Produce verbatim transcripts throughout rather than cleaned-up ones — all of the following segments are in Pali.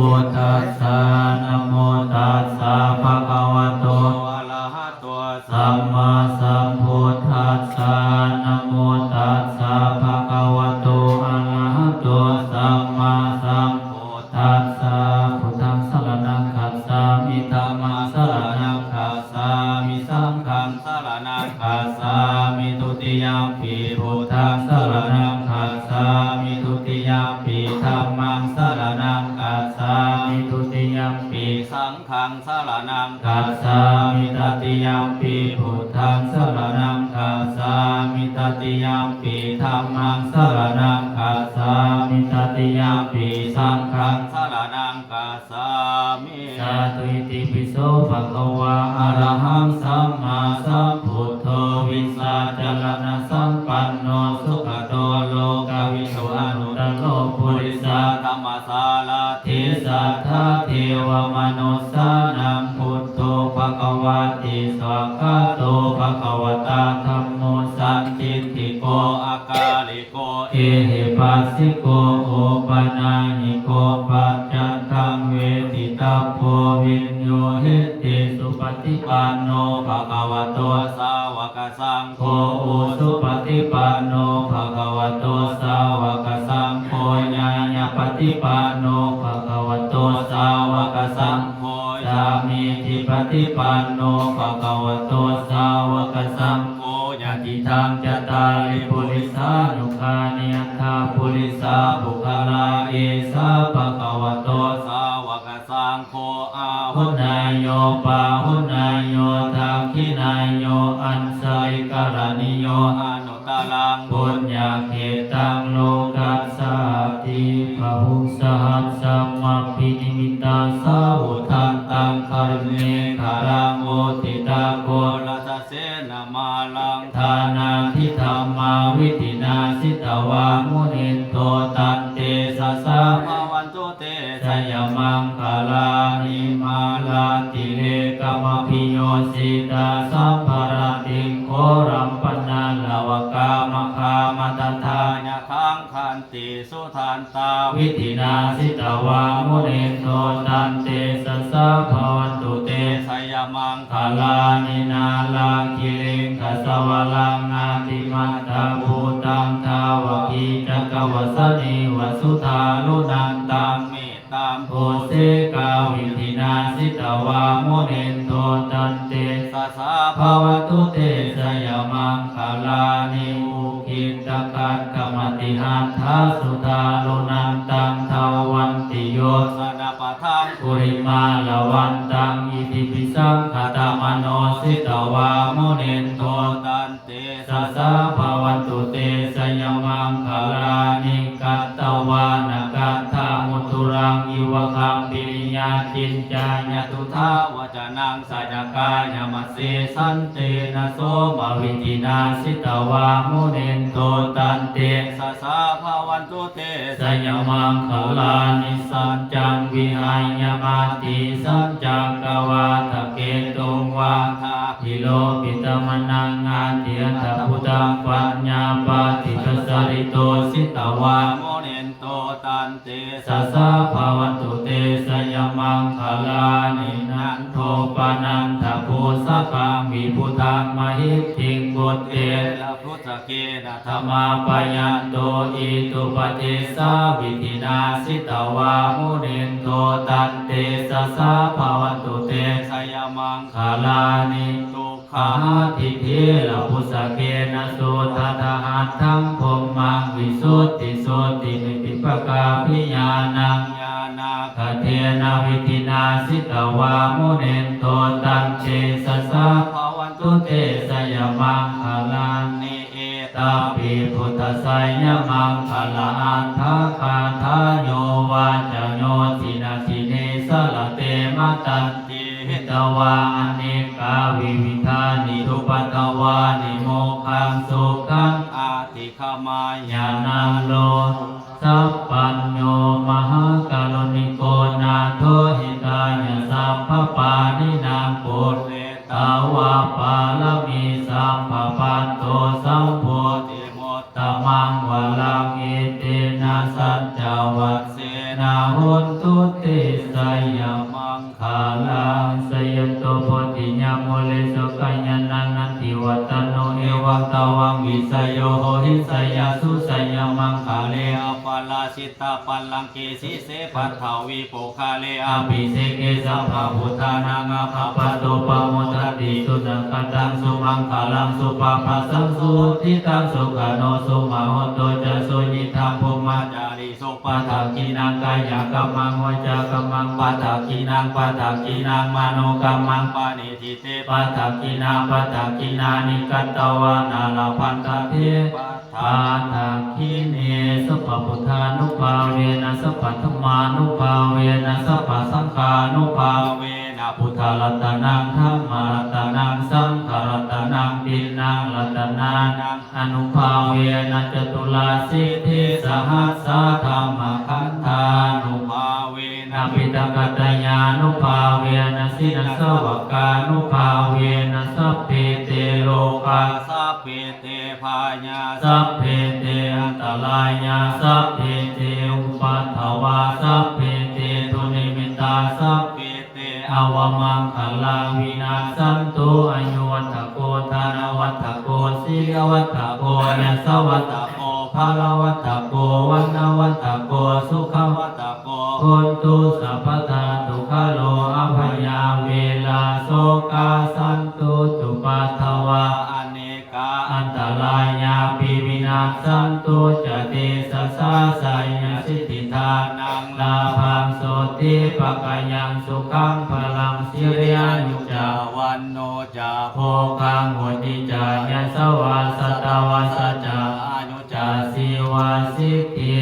Buddhassa. Namo tassa bhagavato arahato sammāsambuddhassa. Namo tassa bhagavato arahato sammāsambuddhassa. Buddhaṃ saraṇaṃ gacchāmi. Dhammaṃ saraṇaṃ gacchāmi. Saṅghaṃ saraṇaṃ gacchāmi. Dutiyampi buddhaṃ saraṇaṃ gacchāmi. Dutiyampi dhammaṃ saraṇaṃ gacchāmi. Dutiyampi saṅghaṃ saraṇaṃ gacchāmi. Tatiyampi buddhaṃ saraṇaṃ gacchāmi. Tatiyampi dhammaṃ saraṇaṃ gacchāmi. Tatiyampi saṅghaṃ saraṇaṃ gacchāmi. Sādhu. Itipi so bhagavā arahaṃ sammāsambuddho vijjācaraṇasampanno sugato lokavidū anuttaro purisadammasārathi satthā devamanussānaṃ buddho bhagavāti. Svākkhāto bhagavatā dhammo sandiṭṭhiko akāliko ehipassiko opanayiko paccattaṃ veditabbo viññūhīti. Supaṭipanno bhagavato sāvakasaṅgho, ujupaṭipanno bhagavato sāvakasaṅgho, ñāyapaṭipanno bhagavato sāvakasaṅgho, sāmīcipaṭipanno bhagavato sāvakasaṅgho, yadidaṃ cattāri purisayugāni aṭṭha purisapuggalā, esa bhagavato sāvakasaṅgho, āhuneyyo pāhuneyyo dakkhiṇeyyo añjalikaraṇīyo anuttaraṃ puññakkhettaṃ lokassāti. Bāhuṃ sahassamabhinimmitasāvudhantaṃ girimekhalaṃ uditaghorasasenamāraṃ dānādidhammavidhinā jitavā munindo tantejasā bhavantu te jayamaṅgalāni. Mārātirekamabhiyujjhitasabbarattiṃ ghorampanāḷavakamakkhamathaddhayakkhaṃ khantīsudantavidhinā jitavā munindo tantejasā bhavantu te jayamaṅgalāni. Nāḷāgiriṃ gajavaraṃ atimattabhūtaṃ dāvaggicakkamasanīva sudāruṇantaṃ mettambusekavidhinā jitavā munindo tantejasā bhavantu te jayamaṅgalāni. Ukkhittakhaggamatihatthasudāruṇantaṃ dhāvantiyojanapathaṅgulimālavantaṃ iddhībhisaṅkhatamano jitavā munindo tantejasā bhavantu te jayamaṅgalāni. Katvāna kaṭṭhamudaraṃ iva gabbhinīyā ciñcāya duṭṭhavacanaṃ janakāyamajjhe santena somavidhinā jitavā munindo tantejasā bhavantu te jayamaṅgalāni. Saccaṃ vihāya matisaccakavādaketuṃ vādābhiropitamanaṃ atiandhabhūtaṃ paññāpadīpajalito jitavā munindo tantejasā bhavantu te jayamaṅgalāni. Nandopanandabhujagaṃ vibudhaṃ mahiddhiṃ puttena bhujagena damāpayanto iddhūpadesavidhinā jitavā munindo tantejasā bhavantu te jayamaṅgalāni. Duggāhadiṭṭhibhujagena sudaṭṭhahatthaṃ brahmaṃ visuddhijutimiddhibakābhiyāmaṃ ñāṇāgadena vidhinā jitavā munindo tantejasā bhavantu te jayamaṅgalāni. Etāpi buddhajayamaṅgalaaṭṭhagāthā yo vācano dinadine sarate matandī hitvānanekavividhāni cupaddavāni mokkhaṃ sukhaṃ adhigameyya naro sapañño. Mahākāruṇiko nātho hitāya sabbapāṇinaṃ pūretvā pāramī sabbā patto sambodhimuttamaṃ varaṃ etena saccavajjena hontu te jayamaṅgalaṃ. Jayanto bodhiyā mūle sakyānaṃ nandivaḍḍhano, evaṃ tvaṃ vijayo hohi jayassu jayamaṅgale. Aparājitapallaṅke sīse paṭhavipokkhare, abhiseke sabbabuddhānaṃ aggappatto pamodati. Sunakkhattaṃ sumaṅgalaṃ supabhātaṃ suhuṭṭhitaṃ, sukhaṇo sumuhutto ca suyiṭṭhaṃ brahmacārisu, padakkhiṇaṃ kāyakammaṃ vācākammaṃ padakkhiṇaṃ, padakkhiṇaṃ manokammaṃ paṇidhī te padakkhiṇā, padakkhiṇāni katvāna labhantatthe padakkhiṇe. Sabbabuddhānubhāvena sabbadhammānubhāvena sabbasaṅghānubhāvena, buddharatanaṃ dhammaratanaṃ saṅgharatanaṃ tiṇṇaṃ ratanānaṃ ānubhāvena caturāsītisahassadhammakkhandhānubhāvena piṭakattayānubhāvena jinasāvakānubhāvena sabbe te rogā sabbe te bhayā sabbe te antarāyā sabbe te upaddavā sabbe te dunnimittā sabbe te avamaṅgalā vinassantu. Āyuvaḍḍhako dhanavaḍḍhako sirivaḍḍhako yasavaḍḍhako balavaḍḍhako vaṇṇavaḍḍhako sukhavaḍḍhako hotu sabbadā. Dukkharogabhayā verā sokā sattu cupaddavā, anekā antarāyāpi vinassantu ca tejasā. Jayasiddhi dhanaṃ lābhaṃ sotthi bhāgyaṃ sukhaṃ balaṃ, siri āyu ca vaṇṇo ca bhogaṃ vuḍḍhī ca yasavā, satavassā ca āyū ca jīvasiddhī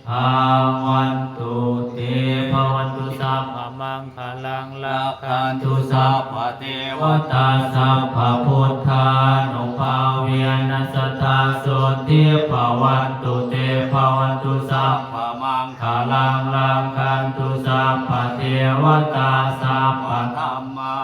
bhavantu te. Bhavatu sabbamaṅgalaṃ, rakkhantu sabbadevatā, sabbabuddhānubhāvena sadā sotthī bhavantu te. Bhavatu sabbamaṅgalaṃ, rakkhantu sabbadevatā, sabbadhammā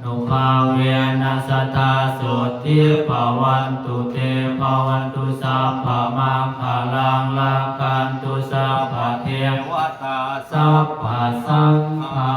nubhāvena sadā sotthī bhavantu te. Bhavatu sabbamaṅgalaṃ, rakkhantu sabbadevatā, sabbasaṅghā